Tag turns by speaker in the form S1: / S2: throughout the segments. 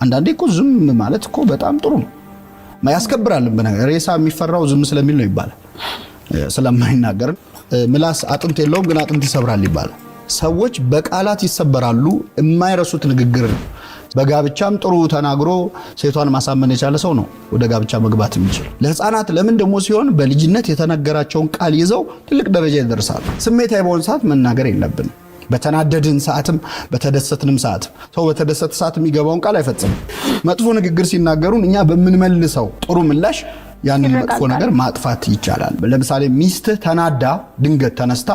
S1: አንዳንዴ እኮ ዝም ማለት እኮ በጣም ጥሩ ነው፣ ያስከብራል። በነገር ሬሳ የሚፈራው ዝም ስለሚል ነው ይባላል፣ ስለማይናገር። ምላስ አጥንት የለውም ግን አጥንት ይሰብራል ይባላል። ሰዎች በቃላት ይሰበራሉ። የማይረሱት ንግግር ነው። በጋብቻም ጥሩ ተናግሮ ሴቷን ማሳመን የቻለ ሰው ነው ወደ ጋብቻ መግባት የሚችል። ለሕፃናት ለምን ደግሞ ሲሆን በልጅነት የተነገራቸውን ቃል ይዘው ትልቅ ደረጃ ይደርሳሉ። ስሜታዊ በሆን ሰዓት መናገር የለብንም። በተናደድን ሰዓትም በተደሰትንም ሰዓት ሰው በተደሰተ ሰዓት የሚገባውን ቃል አይፈጽምም። መጥፎ ንግግር ሲናገሩን እኛ በምንመልሰው ጥሩ ምላሽ ያንን መጥፎ ነገር ማጥፋት ይቻላል። ለምሳሌ ሚስትህ ተናዳ ድንገት ተነስታ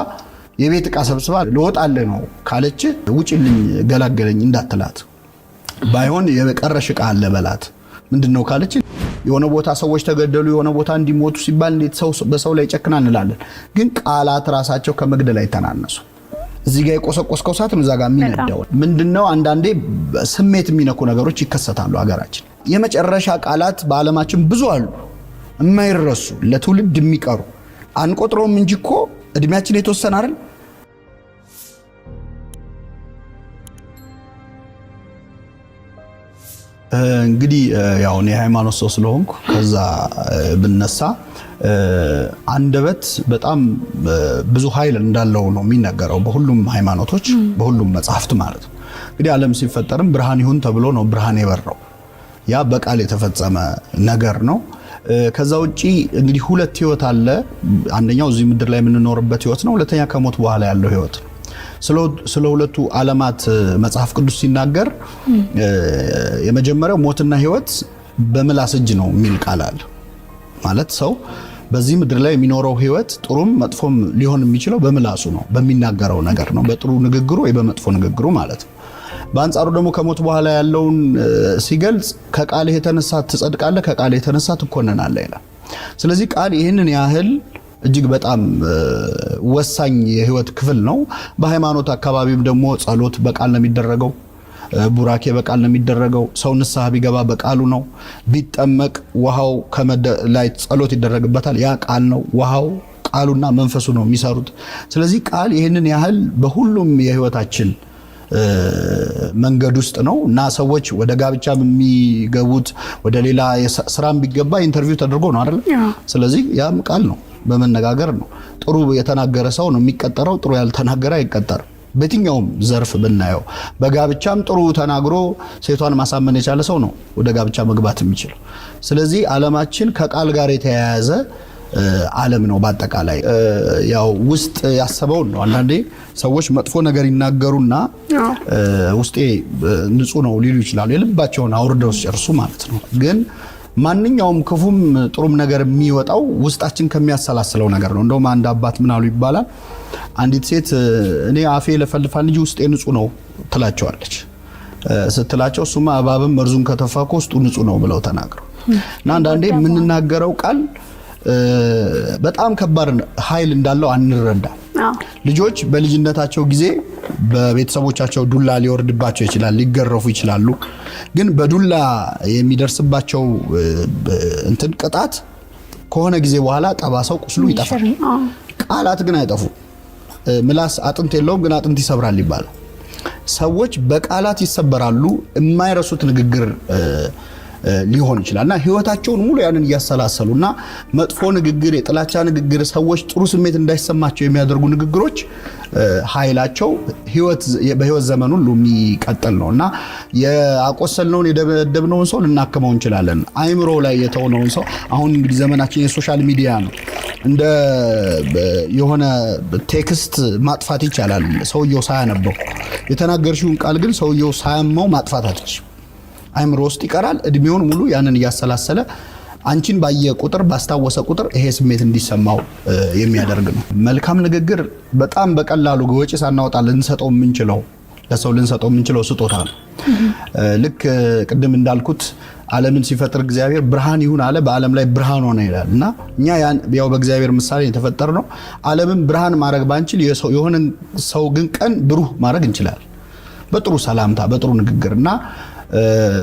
S1: የቤት ዕቃ ሰብስባ ልወጣልህ ነው ካለች ውጭልኝ ገላገለኝ እንዳትላት፣ ባይሆን የቀረሽ ዕቃ አለ በላት። ምንድን ነው ካለች የሆነ ቦታ ሰዎች ተገደሉ፣ የሆነ ቦታ እንዲሞቱ ሲባል እንዴት ሰው በሰው ላይ ጨክና እንላለን። ግን ቃላት ራሳቸው ከመግደል አይተናነሱ። እዚህ ጋር የቆሰቆስከው እሳት ነው እዛ ጋር የሚነዳው። ምንድነው አንዳንዴ ስሜት የሚነኩ ነገሮች ይከሰታሉ። ሀገራችን የመጨረሻ ቃላት በዓለማችን ብዙ አሉ፣ የማይረሱ ለትውልድ የሚቀሩ አንቆጥረውም እንጂ እኮ እድሜያችን የተወሰነ አይደል? እንግዲህ ያው እኔ የሃይማኖት ሰው ስለሆንኩ ከዛ ብነሳ አንደበት በጣም ብዙ ኃይል እንዳለው ነው የሚነገረው በሁሉም ሃይማኖቶች፣ በሁሉም መጽሐፍት ማለት ነው። እንግዲህ ዓለም ሲፈጠርም ብርሃን ይሁን ተብሎ ነው ብርሃን የበራው። ያ በቃል የተፈጸመ ነገር ነው። ከዛ ውጪ እንግዲህ ሁለት ህይወት አለ። አንደኛው እዚህ ምድር ላይ የምንኖርበት ህይወት ነው። ሁለተኛ ከሞት በኋላ ያለው ህይወት ነው። ስለ ሁለቱ ዓለማት መጽሐፍ ቅዱስ ሲናገር የመጀመሪያው ሞትና ህይወት በምላስ እጅ ነው የሚል ቃል አለ። ማለት ሰው በዚህ ምድር ላይ የሚኖረው ህይወት ጥሩም መጥፎም ሊሆን የሚችለው በምላሱ ነው፣ በሚናገረው ነገር ነው፣ በጥሩ ንግግሩ ወይ በመጥፎ ንግግሩ ማለት ነው። በአንጻሩ ደግሞ ከሞት በኋላ ያለውን ሲገልጽ ከቃልህ የተነሳ ትጸድቃለህ፣ ከቃልህ የተነሳ ትኮነናለህ ይላል። ስለዚህ ቃል ይህንን ያህል እጅግ በጣም ወሳኝ የህይወት ክፍል ነው። በሃይማኖት አካባቢም ደግሞ ጸሎት በቃል ነው የሚደረገው። ቡራኬ በቃል ነው የሚደረገው። ሰው ንስሐ ቢገባ በቃሉ ነው። ቢጠመቅ ውሃው ላይ ጸሎት ይደረግበታል። ያ ቃል ነው። ውሃው ቃሉና መንፈሱ ነው የሚሰሩት። ስለዚህ ቃል ይህንን ያህል በሁሉም የህይወታችን መንገድ ውስጥ ነው እና ሰዎች ወደ ጋብቻ የሚገቡት ወደ ሌላ ስራም ቢገባ interview ተደርጎ ነው አይደል? ስለዚህ ያም ቃል ነው፣ በመነጋገር ነው። ጥሩ የተናገረ ሰው ነው የሚቀጠረው፣ ጥሩ ያልተናገረ አይቀጠርም። በየትኛውም ዘርፍ ብናየው በጋብቻም ጥሩ ተናግሮ ሴቷን ማሳመን የቻለ ሰው ነው ወደ ጋብቻ መግባት የሚችለው። ስለዚህ ዓለማችን ከቃል ጋር የተያያዘ ዓለም ነው። በአጠቃላይ ያው ውስጥ ያሰበውን ነው። አንዳንዴ ሰዎች መጥፎ ነገር ይናገሩና ውስጤ ንጹህ ነው ሊሉ ይችላሉ። የልባቸውን አውርደው ሲጨርሱ ማለት ነው። ግን ማንኛውም ክፉም ጥሩም ነገር የሚወጣው ውስጣችን ከሚያሰላስለው ነገር ነው። እንደውም አንድ አባት ምን አሉ ይባላል፣ አንዲት ሴት እኔ አፌ ለፈልፋል እንጂ ውስጤ ንጹህ ነው ትላቸዋለች። ስትላቸው እሱማ እባብም መርዙን ከተፋ እኮ ውስጡ ንጹህ ነው ብለው ተናግረው እና አንዳንዴ የምንናገረው ቃል በጣም ከባድ ኃይል እንዳለው አንረዳ። ልጆች በልጅነታቸው ጊዜ በቤተሰቦቻቸው ዱላ ሊወርድባቸው ይችላል፣ ሊገረፉ ይችላሉ። ግን በዱላ የሚደርስባቸው እንትን ቅጣት ከሆነ ጊዜ በኋላ ጠባሳው፣ ቁስሉ ይጠፋል። ቃላት ግን አይጠፉም። ምላስ አጥንት የለውም ግን አጥንት ይሰብራል ይባላል። ሰዎች በቃላት ይሰበራሉ። የማይረሱት ንግግር ሊሆን ይችላል እና ህይወታቸውን ሙሉ ያንን እያሰላሰሉ እና መጥፎ ንግግር፣ የጥላቻ ንግግር፣ ሰዎች ጥሩ ስሜት እንዳይሰማቸው የሚያደርጉ ንግግሮች ኃይላቸው በህይወት ዘመን ሁሉ የሚቀጥል ነው እና ያቆሰልነውን የደበደብነውን ሰው ልናክመው እንችላለን። አይምሮ ላይ የተውነውን ሰው አሁን እንግዲህ ዘመናችን የ social media ነው። እንደ የሆነ text ማጥፋት ይቻላል ሰውየው ሳያነበው። የተናገርሽውን ቃል ግን ሰውየው ሳያመው ማጥፋት አትችይም። አይምሮ ውስጥ ይቀራል። እድሜውን ሙሉ ያንን እያሰላሰለ አንቺን ባየ ቁጥር ባስታወሰ ቁጥር ይሄ ስሜት እንዲሰማው የሚያደርግ ነው። መልካም ንግግር በጣም በቀላሉ ወጪ ሳናወጣ ልንሰጠው የምንችለው ለሰው ልንሰጠው የምንችለው ስጦታ ነው። ልክ ቅድም እንዳልኩት ዓለምን ሲፈጥር እግዚአብሔር ብርሃን ይሁን አለ፣ በዓለም ላይ ብርሃን ሆነ ይላል እና እኛ ያው በእግዚአብሔር ምሳሌ የተፈጠር ነው። ዓለምን ብርሃን ማድረግ ባንችል የሆነን ሰው ግን ቀን ብሩህ ማድረግ እንችላለን፣ በጥሩ ሰላምታ፣ በጥሩ ንግግር እና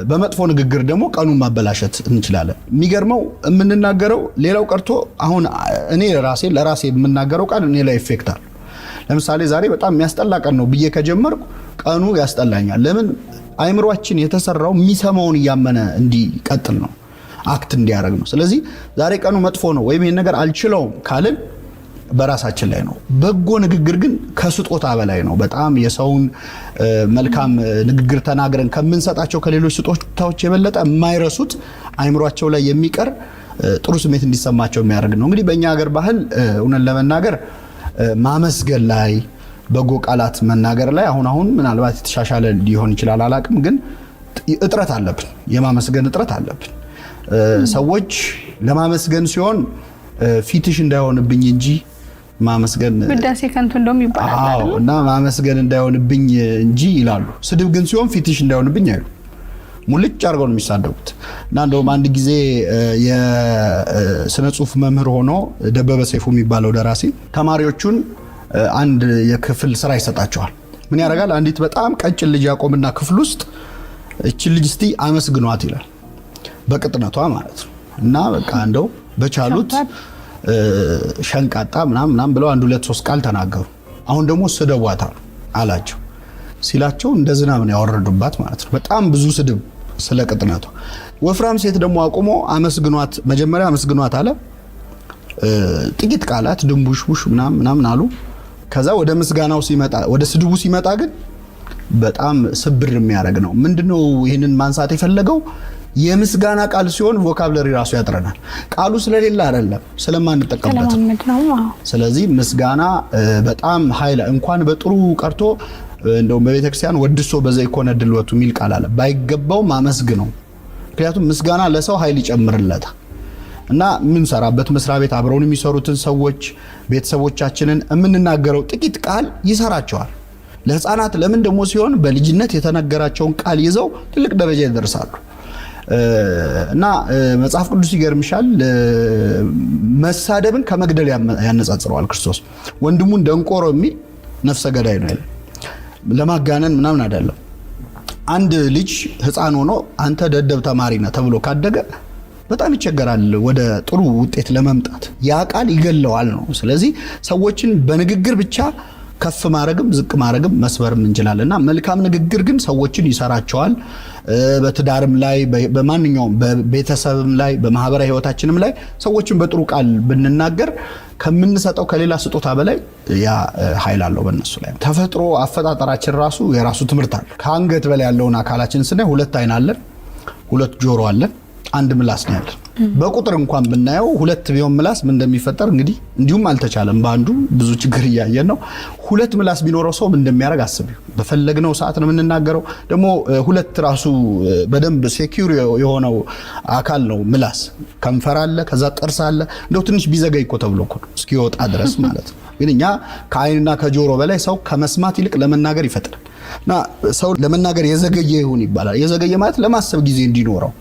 S1: በመጥፎ ንግግር ደግሞ ቀኑን ማበላሸት እንችላለን። የሚገርመው የምንናገረው ሌላው ቀርቶ አሁን እኔ ራሴ ለራሴ የምናገረው ቃል እኔ ላይ effect አለው። ለምሳሌ ዛሬ በጣም የሚያስጠላ ቀን ነው ብዬ ከጀመርኩ ቀኑ ያስጠላኛል። ለምን? አይምሯችን የተሰራው የሚሰማውን እያመነ እንዲቀጥል ነው፣ act እንዲያደርግ ነው። ስለዚህ ዛሬ ቀኑ መጥፎ ነው ወይም ይሄን ነገር አልችለውም ካልን በራሳችን ላይ ነው። በጎ ንግግር ግን ከስጦታ በላይ ነው። በጣም የሰውን መልካም ንግግር ተናግረን ከምንሰጣቸው ከሌሎች ስጦታዎች የበለጠ የማይረሱት፣ አይምሯቸው ላይ የሚቀር፣ ጥሩ ስሜት እንዲሰማቸው የሚያደርግ ነው። እንግዲህ በእኛ ሀገር ባህል እውነት ለመናገር ማመስገን ላይ፣ በጎ ቃላት መናገር ላይ አሁን አሁን ምናልባት የተሻሻለ ሊሆን ይችላል፣ አላቅም፣ ግን እጥረት አለብን። የማመስገን እጥረት አለብን። ሰዎች ለማመስገን ሲሆን ፊትሽ እንዳይሆንብኝ እንጂ ማመስገን
S2: ውዳሴ ከንቱ እንደውም ይባላል።
S1: አዎ፣ እና ማመስገን እንዳይሆንብኝ እንጂ ይላሉ። ስድብ ግን ሲሆን ፊትሽ እንዳይሆንብኝ አይሉ፣ ሙልጭ አድርገው ነው የሚሳደቡት። እና እንደውም አንድ ጊዜ የስነ ጽሁፍ መምህር ሆኖ ደበበ ሰይፉ የሚባለው ደራሲ ተማሪዎቹን አንድ የክፍል ስራ ይሰጣቸዋል። ምን ያደርጋል? አንዲት በጣም ቀጭን ልጅ ያቆምና ክፍል ውስጥ እችን ልጅ እስቲ አመስግኗት ይላል። በቅጥነቷ ማለት ነው። እና በቃ እንደው በቻሉት ሸንቃጣ ምናምን ምናምን ብለው አንድ ሁለት ሶስት ቃል ተናገሩ። አሁን ደግሞ ስደቧት አሉ አላቸው። ሲላቸው እንደ ዝናብ ነው ያወረዱባት ማለት ነው። በጣም ብዙ ስድብ ስለ ቅጥነቷ። ወፍራም ሴት ደግሞ አቁሞ አመስግኗት፣ መጀመሪያ አመስግኗት አለ። ጥቂት ቃላት ድንቡሽቡሽ ምናምን ምናምን አሉ። ከዛ ወደ ምስጋናው ሲመጣ፣ ወደ ስድቡ ሲመጣ ግን በጣም ስብር የሚያደርግ ነው። ምንድነው ይህንን ማንሳት የፈለገው? የምስጋና ቃል ሲሆን vocabulary ራሱ ያጥረናል። ቃሉ ስለሌለ አይደለም፣ ስለማንጠቀምበት ነው። ስለዚህ ምስጋና በጣም ኃይል፣ እንኳን በጥሩ ቀርቶ እንደውም በቤተክርስቲያን ወድሶ በዘኢኮነ ድልወቱ የሚል ቃል አለ። ባይገባው ማመስግነው። ምክንያቱም ምስጋና ለሰው ኃይል ይጨምርለታል። እና የምንሰራበት መስሪያ ቤት አብረውን የሚሰሩትን ሰዎች፣ ቤተሰቦቻችንን የምንናገረው ጥቂት ቃል ይሰራቸዋል። ለህፃናት ለምን ደግሞ ሲሆን በልጅነት የተነገራቸውን ቃል ይዘው ትልቅ ደረጃ ይደርሳሉ። እና መጽሐፍ ቅዱስ ይገርምሻል፣ መሳደብን ከመግደል ያነጻጽረዋል። ክርስቶስ ወንድሙን ደንቆሮ የሚል ነፍሰ ገዳይ ነው ያለ። ለማጋነን ምናምን አይደለም። አንድ ልጅ ህፃን ሆኖ አንተ ደደብ ተማሪ ነህ ተብሎ ካደገ በጣም ይቸገራል ወደ ጥሩ ውጤት ለመምጣት። ያ ቃል ይገለዋል ነው። ስለዚህ ሰዎችን በንግግር ብቻ ከፍ ማድረግም ዝቅ ማድረግም መስበርም እንችላለን። እና መልካም ንግግር ግን ሰዎችን ይሰራቸዋል። በትዳርም ላይ፣ በማንኛውም በቤተሰብም ላይ፣ በማህበራዊ ህይወታችንም ላይ ሰዎችን በጥሩ ቃል ብንናገር ከምንሰጠው ከሌላ ስጦታ በላይ ያ ኃይል አለው በእነሱ ላይ። ተፈጥሮ አፈጣጠራችን ራሱ የራሱ ትምህርት አለው። ከአንገት በላይ ያለውን አካላችን ስናይ ሁለት አይን አለን፣ ሁለት ጆሮ አለን፣ አንድ ምላስ ነው ያለን። በቁጥር እንኳን ብናየው ሁለት ቢሆን ምላስ ምን እንደሚፈጠር እንግዲህ እንዲሁም አልተቻለም። በአንዱ ብዙ ችግር እያየን ነው። ሁለት ምላስ ቢኖረው ሰው ምን እንደሚያደርግ አስቢው። በፈለግነው ሰዓት ነው የምንናገረው። ደግሞ ሁለት ራሱ በደንብ secure የሆነው አካል ነው ምላስ። ከንፈር አለ፣ ከዛ ጥርስ አለ። እንደው ትንሽ ቢዘገይ እኮ ተብሎ እኮ ነው እስኪወጣ ድረስ ማለት ነው። ግን እኛ ከአይንና ከጆሮ በላይ ሰው ከመስማት ይልቅ ለመናገር ይፈጥናል። እና ሰው ለመናገር የዘገየ ይሁን ይባላል። የዘገየ ማለት ለማሰብ ጊዜ እንዲኖረው።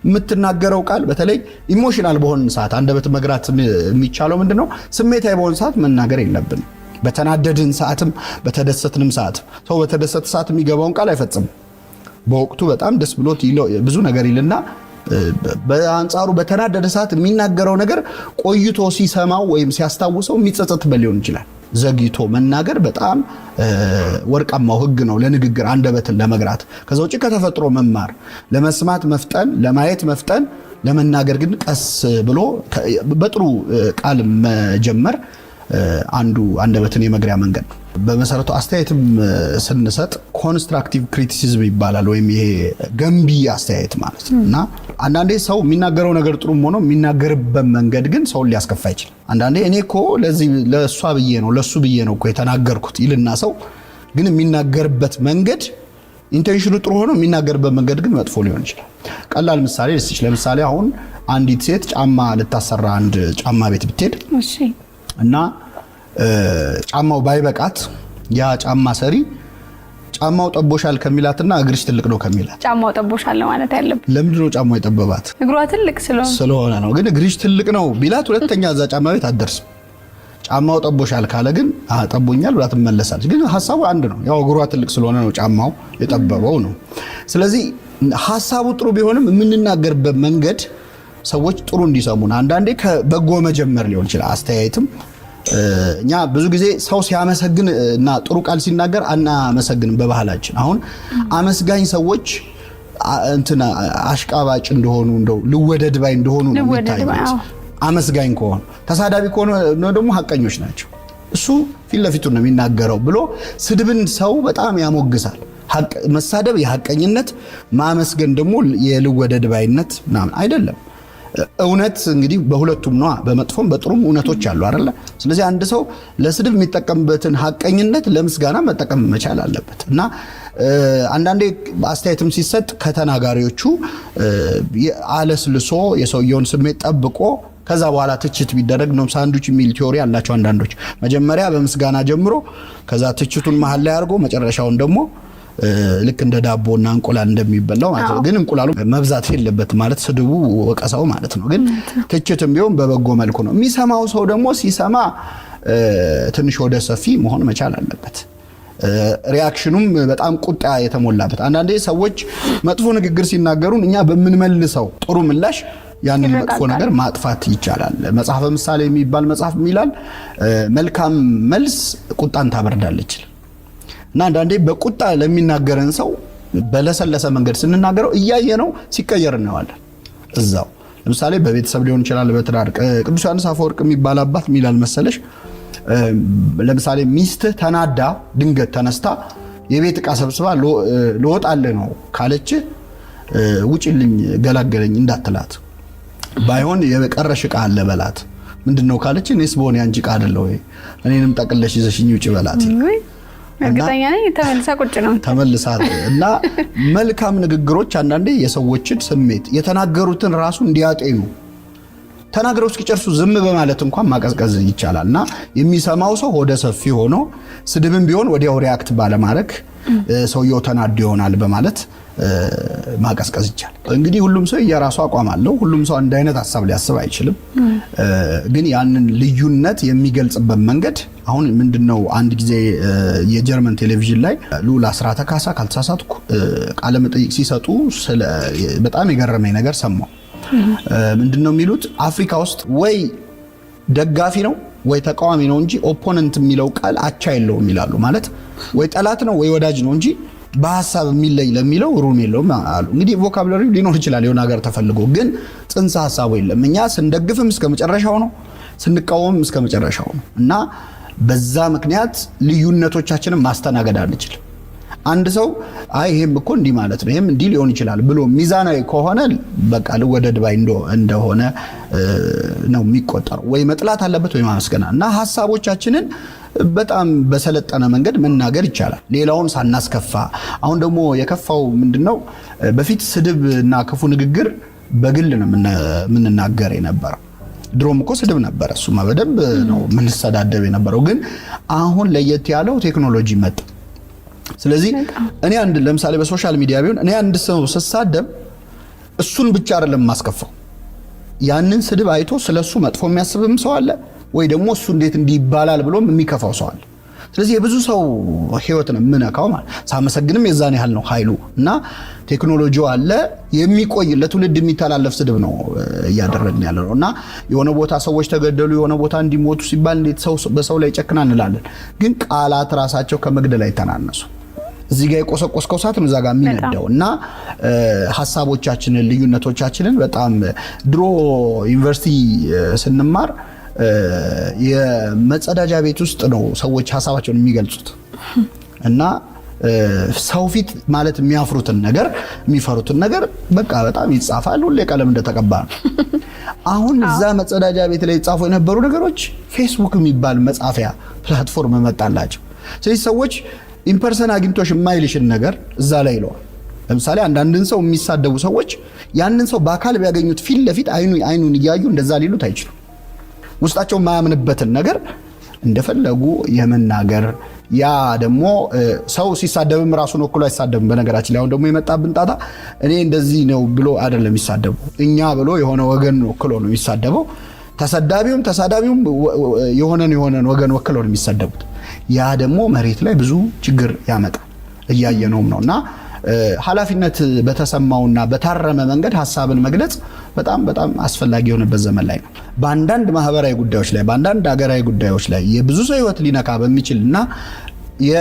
S1: የምትናገረው ቃል በተለይ emotional በሆን ሰዓት፣ አንደበት መግራት የሚቻለው ምንድነው? ስሜታዊ በሆን ሰዓት መናገር የለብንም። በተናደድን ሰዓትም በተደሰትንም ሰዓት፣ ሰው በተደሰተ ሰዓት የሚገባውን ቃል አይፈጽምም። በወቅቱ በጣም ደስ ብሎት ብዙ ነገር ይልና በአንጻሩ በተናደደ ሰዓት የሚናገረው ነገር ቆይቶ ሲሰማው ወይም ሲያስታውሰው የሚጸጸትበት ሊሆን ይችላል። ዘግይቶ መናገር በጣም ወርቃማው ሕግ ነው ለንግግር፣ አንደበትን ለመግራት። ከዛ ውጭ ከተፈጥሮ መማር፣ ለመስማት መፍጠን፣ ለማየት መፍጠን፣ ለመናገር ግን ቀስ ብሎ በጥሩ ቃል መጀመር አንዱ አንደበትን የመግሪያ መንገድ ነው። በመሰረቱ አስተያየትም ስንሰጥ constructive criticism ይባላል፣ ወይም ይሄ ገንቢ አስተያየት ማለት ነው። እና አንዳንዴ ሰው የሚናገረው ነገር ጥሩም ሆኖ የሚናገርበት መንገድ ግን ሰውን ሊያስከፋ ይችላል። አንዳንዴ እኔ እኮ ለዚህ ለእሷ ብዬ ነው፣ ለእሱ ብዬ ነው እኮ የተናገርኩት ይልና ሰው ግን የሚናገርበት መንገድ፣ intention ኑ ጥሩ ሆኖ የሚናገርበት መንገድ ግን መጥፎ ሊሆን ይችላል። ቀላል ምሳሌ ልስጥሽ። ለምሳሌ አሁን አንዲት ሴት ጫማ ልታሰራ አንድ ጫማ ቤት ብትሄድ እና ጫማው ባይበቃት ያ ጫማ ሰሪ ጫማው ጠቦሻል ከሚላትና እግርሽ ትልቅ ነው ከሚላት
S2: ጫማው ጠቦሻል ማለት ያለብን።
S1: ለምንድን ነው ጫማው የጠበባት?
S2: እግሯ ትልቅ ስለሆነ።
S1: ስለሆነ ነው። ግን እግርሽ ትልቅ ነው ቢላት ሁለተኛ እዛ ጫማ ቤት አትደርስም። ጫማው ጠቦሻል ካለ ግን ጠቦኛል ብላ ትመለሳለች። ግን ሀሳቡ አንድ ነው። ያው እግሯ ትልቅ ስለሆነ ነው ጫማው የጠበበው ነው። ስለዚህ ሀሳቡ ጥሩ ቢሆንም የምንናገርበት መንገድ ሰዎች ጥሩ እንዲሰሙን አንዳንዴ ከበጎ መጀመር ሊሆን ይችላል። አስተያየትም እኛ ብዙ ጊዜ ሰው ሲያመሰግን እና ጥሩ ቃል ሲናገር አናመሰግንም በባህላችን። አሁን አመስጋኝ ሰዎች እንትን አሽቃባጭ እንደሆኑ፣ እንደው ልወደድ ባይ እንደሆኑ ነው የሚታዩት። አመስጋኝ ከሆኑ፣ ተሳዳቢ ከሆኑ ደግሞ ሀቀኞች ናቸው። እሱ ፊት ለፊቱ ነው የሚናገረው ብሎ ስድብን ሰው በጣም ያሞግሳል። መሳደብ የሀቀኝነት፣ ማመስገን ደግሞ የልወደድ ባይነት ምናምን አይደለም። እውነት እንግዲህ በሁለቱም ነዋ፣ በመጥፎም በጥሩም እውነቶች አሉ አይደለ? ስለዚህ አንድ ሰው ለስድብ የሚጠቀምበትን ሀቀኝነት ለምስጋና መጠቀም መቻል አለበት። እና አንዳንዴ አስተያየትም ሲሰጥ ከተናጋሪዎቹ አለስልሶ፣ የሰውየውን ስሜት ጠብቆ ከዛ በኋላ ትችት ቢደረግ ነው። ሳንዱች የሚል theory አላቸው አንዳንዶች። መጀመሪያ በምስጋና ጀምሮ፣ ከዛ ትችቱን መሀል ላይ አድርጎ፣ መጨረሻውን ደግሞ ልክ እንደ ዳቦና እንቁላል እንደሚበላው ማለት ነው። ግን እንቁላሉ መብዛት የለበትም ማለት ስድቡ፣ ወቀሳው ማለት ነው። ግን ትችትም ቢሆን በበጎ መልኩ ነው። የሚሰማው ሰው ደግሞ ሲሰማ ትንሽ ወደ ሰፊ መሆን መቻል አለበት። Reaction ኑም በጣም ቁጣ የተሞላበት፣ አንዳንዴ ሰዎች መጥፎ ንግግር ሲናገሩን እኛ በምንመልሰው ጥሩ ምላሽ ያንን መጥፎ ነገር ማጥፋት ይቻላል። መጽሐፈ ምሳሌ የሚባል መጽሐፍ ይላል፣ መልካም መልስ ቁጣን ታበርዳለች። እና አንዳንዴ በቁጣ ለሚናገረን ሰው በለሰለሰ መንገድ ስንናገረው እያየ ነው ሲቀየር እናየዋለን። እዛው ለምሳሌ በቤተሰብ ሊሆን ይችላል፣ በትዳር። ቅዱስ ዮሐንስ አፈወርቅ የሚባል አባት ሚላል መሰለሽ፣ ለምሳሌ ሚስትህ ተናዳ ድንገት ተነስታ የቤት ዕቃ ሰብስባ ልወጣልህ ነው ካለችህ፣ ውጭልኝ ገላገለኝ እንዳትላት፣ ባይሆን የቀረሽ ዕቃ አለ በላት። ምንድን ነው ካለች፣ እኔስ በሆነ ያንቺ ዕቃ አይደለ ወይ? እኔንም ጠቅለሽ ይዘሽኝ ውጭ በላት።
S2: እርግጠኛ ነኝ ተመልሳ ቁጭ ነው።
S1: ተመልሳ። እና መልካም ንግግሮች አንዳንዴ የሰዎችን ስሜት፣ የተናገሩትን ራሱ እንዲያጤኑ፣ ተናግረው እስኪጨርሱ ዝም በማለት እንኳን ማቀዝቀዝ ይቻላል። እና የሚሰማው ሰው ሆደ ሰፊ ሆኖ ስድብም ቢሆን ወዲያው react ባለማድረግ፣ ሰውየው ተናዶ ይሆናል በማለት ማቀዝቀዝ ይቻላል። እንግዲህ ሁሉም ሰው የራሱ አቋም አለው። ሁሉም ሰው አንድ አይነት ሀሳብ ሊያስብ አይችልም። ግን ያንን ልዩነት የሚገልጽበት መንገድ አሁን ምንድነው፣ አንድ ጊዜ የጀርመን ቴሌቪዥን ላይ ልዑል አስራተ ካሳ ካልተሳሳትኩ ቃለ መጠይቅ ሲሰጡ በጣም የገረመኝ ነገር ሰማሁ። ምንድነው የሚሉት? አፍሪካ ውስጥ ወይ ደጋፊ ነው ወይ ተቃዋሚ ነው እንጂ opponent የሚለው ቃል አቻ የለውም ይላሉ። ማለት ወይ ጠላት ነው ወይ ወዳጅ ነው እንጂ በሀሳብ የሚለይ ለሚለው room የለውም አሉ። እንግዲህ vocabulary ሊኖር ይችላል የሆነ ሀገር ተፈልጎ፣ ግን ጽንሰ ሀሳቡ የለም። እኛ ስንደግፍም እስከ መጨረሻው ነው፣ ስንቃወምም እስከ መጨረሻው ነው። እና በዛ ምክንያት ልዩነቶቻችንን ማስተናገድ አንችልም። አንድ ሰው አይ ይሄም እኮ እንዲህ ማለት ነው፣ ይሄም እንዲህ ሊሆን ይችላል ብሎ ሚዛናዊ ከሆነ በቃ ልወደድ ባይ እንደሆነ ነው የሚቆጠረው። ወይ መጥላት አለበት ወይ ማመስገን። እና ሀሳቦቻችንን በጣም በሰለጠነ መንገድ መናገር ይቻላል፣ ሌላውን ሳናስከፋ። አሁን ደግሞ የከፋው ምንድነው? በፊት ስድብ እና ክፉ ንግግር በግል ነው የምንናገር የነበረው። ድሮም እኮ ስድብ ነበረ፣ እሱማ በደንብ ነው የምንሰዳደብ የነበረው። ግን አሁን ለየት ያለው ቴክኖሎጂ መጣ። ስለዚህ እኔ አንድ ለምሳሌ በ social media ቢሆን እኔ አንድ ሰው ስሳደብ እሱን ብቻ አይደለም የማስከፋው። ያንን ስድብ አይቶ ስለሱ መጥፎ የሚያስብም ሰው አለ፣ ወይ ደግሞ እሱ እንዴት እንዲህ ይባላል ብሎም የሚከፋው ሰው አለ። ስለዚህ የብዙ ሰው ህይወት ነው የምነካው ማለት። ሳመሰግንም የዛን ያህል ነው ኃይሉ። እና ቴክኖሎጂው አለ፣ የሚቆይ ለትውልድ የሚተላለፍ ስድብ ነው እያደረግን ያለ ነው። እና የሆነ ቦታ ሰዎች ተገደሉ፣ የሆነ ቦታ እንዲሞቱ ሲባል እንዴት ሰው በሰው ላይ ጨክና እንላለን። ግን ቃላት ራሳቸው ከመግደል አይተናነሱ። እዚህ ጋር የቆሰቆስከው እሳት ነው እዛ ጋር የሚነደው። እና ሀሳቦቻችንን፣ ልዩነቶቻችንን በጣም፣ ድሮ ዩኒቨርሲቲ ስንማር የመጸዳጃ ቤት ውስጥ ነው ሰዎች ሀሳባቸውን የሚገልጹት። እና ሰው ፊት ማለት የሚያፍሩትን ነገር፣ የሚፈሩትን ነገር በቃ በጣም ይጻፋል። ሁሌ ቀለም እንደተቀባ ነው። አሁን እዛ መጸዳጃ ቤት ላይ ይጻፉ የነበሩ ነገሮች ፌስቡክ የሚባል መጻፊያ platform መጣላቸው። ስለዚህ ሰዎች in person አግኝቶሽ የማይልሽን ነገር እዛ ላይ ይለዋል። ለምሳሌ አንዳንድን ሰው የሚሳደቡ ሰዎች ያንን ሰው በአካል ቢያገኙት ፊት ለፊት አይኑ አይኑን እያዩ እንደዛ ሊሉት አይችሉም። ውስጣቸው የማያምንበትን ነገር እንደፈለጉ የመናገር፣ ያ ደግሞ ሰው ሲሳደብም ራሱን ወክሎ አይሳደብም። በነገራችን ላይ አሁን ደግሞ የመጣብን ጣጣ እኔ እንደዚህ ነው ብሎ አይደለም የሚሳደቡ፣ እኛ ብሎ የሆነ ወገን ወክሎ ነው የሚሳደበው። ተሰዳቢውም ተሳዳቢውም የሆነን የሆነን ወገን ወክለው ነው የሚሰደቡት። ያ ደግሞ መሬት ላይ ብዙ ችግር ያመጣል፣ እያየነውም ነው። እና ኃላፊነት በተሰማውና በታረመ መንገድ ሀሳብን መግለጽ በጣም በጣም አስፈላጊ የሆነበት ዘመን ላይ ነው። በአንዳንድ ማህበራዊ ጉዳዮች ላይ፣ በአንዳንድ ሀገራዊ ጉዳዮች ላይ የብዙ ሰው ህይወት ሊነካ በሚችል እና የ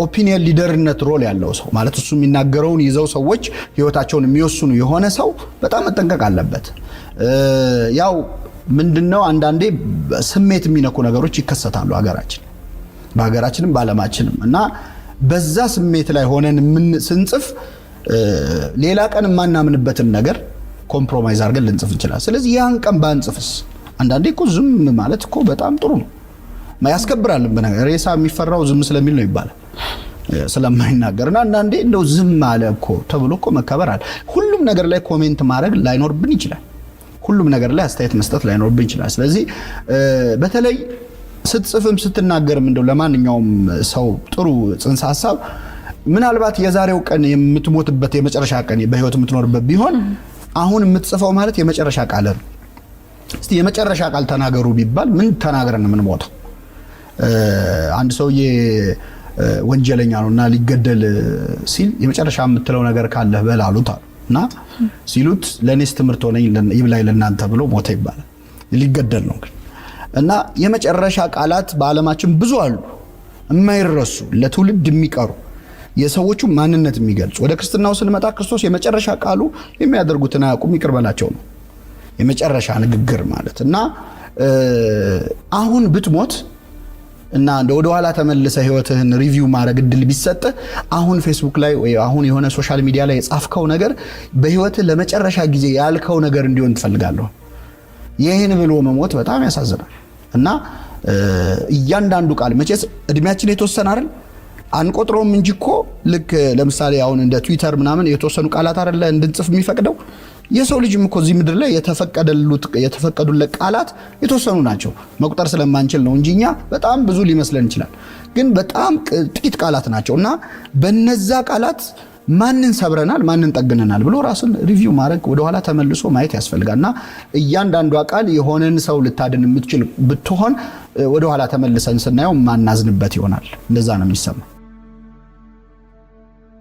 S1: opinion leader ነት role ያለው ሰው፣ ማለት እሱ የሚናገረውን ይዘው ሰዎች ህይወታቸውን የሚወስኑ የሆነ ሰው በጣም መጠንቀቅ አለበት። ያው ምንድነው፣ አንዳንዴ ስሜት የሚነኩ ነገሮች ይከሰታሉ በሀገራችንም በዓለማችንም። እና በዛ ስሜት ላይ ሆነን ስንጽፍ ሌላ ቀን የማናምንበትን ነገር compromise አድርገን ልንጽፍ እንችላለን። ስለዚህ ያን ቀን ባንጽፍስ? አንዳንዴ እኮ ዝም ማለት እኮ በጣም ጥሩ ነው፣ ያስከብራል። በነገር ሬሳ የሚፈራው ዝም ስለሚል ነው ይባላል፣ ስለማይናገር። እና አንዳንዴ እንደው ዝም አለ እኮ ተብሎ እኮ መከበር አለ። ሁሉም ነገር ላይ comment ማድረግ ላይኖርብን ይችላል። ሁሉም ነገር ላይ አስተያየት መስጠት ላይኖርብን ይችላል። ስለዚህ በተለይ ስትጽፍም ስትናገርም እንደው ለማንኛውም ሰው ጥሩ ጽንሰ ሀሳብ፣ ምናልባት የዛሬው ቀን የምትሞትበት የመጨረሻ ቀን በህይወት የምትኖርበት ቢሆን አሁን የምትጽፈው ማለት የመጨረሻ ቃል ነው። እስቲ የመጨረሻ ቃል ተናገሩ ቢባል ምን ተናግረን ነው የምንሞተው? አንድ ሰውዬ ወንጀለኛ ነው እና ሊገደል ሲል የመጨረሻ የምትለው ነገር ካለህ በል አሉት አሉ። እና ሲሉት ለእኔስ ትምህርት ሆነኝ፣ ይብላኝ ለእናንተ ብሎ ሞተ ይባላል። ሊገደል ነው ግን። እና የመጨረሻ ቃላት በዓለማችን ብዙ አሉ፣ የማይረሱ፣ ለትውልድ የሚቀሩ፣ የሰዎቹ ማንነት የሚገልጹ። ወደ ክርስትናው ስንመጣ ክርስቶስ የመጨረሻ ቃሉ የሚያደርጉትን አያውቁም ይቅር በላቸው ነው። የመጨረሻ ንግግር ማለት። እና አሁን ብትሞት እና እንደ ወደ ኋላ ተመልሰህ ህይወትህን review ማድረግ እድል ቢሰጥህ አሁን ፌስቡክ ላይ ወይ አሁን የሆነ social media ላይ የጻፍከው ነገር በህይወትህ ለመጨረሻ ጊዜ ያልከው ነገር እንዲሆን ትፈልጋለህ? ይህን ብሎ መሞት በጣም ያሳዝናል። እና እያንዳንዱ ቃል፣ መቼስ እድሜያችን የተወሰነ አይደል? አንቆጥረውም እንጂ እኮ ልክ ለምሳሌ አሁን እንደ ትዊተር ምናምን የተወሰኑ ቃላት አይደለ እንድንጽፍ የሚፈቅደው? የሰው ልጅም እኮ እዚህ ምድር ላይ የተፈቀዱለት ቃላት የተወሰኑ ናቸው። መቁጠር ስለማንችል ነው እንጂ እኛ በጣም ብዙ ሊመስለን ይችላል። ግን በጣም ጥቂት ቃላት ናቸው። እና በነዛ ቃላት ማንን ሰብረናል፣ ማንን ጠግነናል ብሎ ራስን review ማድረግ፣ ወደኋላ ተመልሶ ማየት ያስፈልጋል። እና እያንዳንዷ ቃል የሆነን ሰው ልታድን የምትችል ብትሆን ወደኋላ ተመልሰን ስናየው ማናዝንበት ይሆናል። እንደዛ ነው የሚሰማ።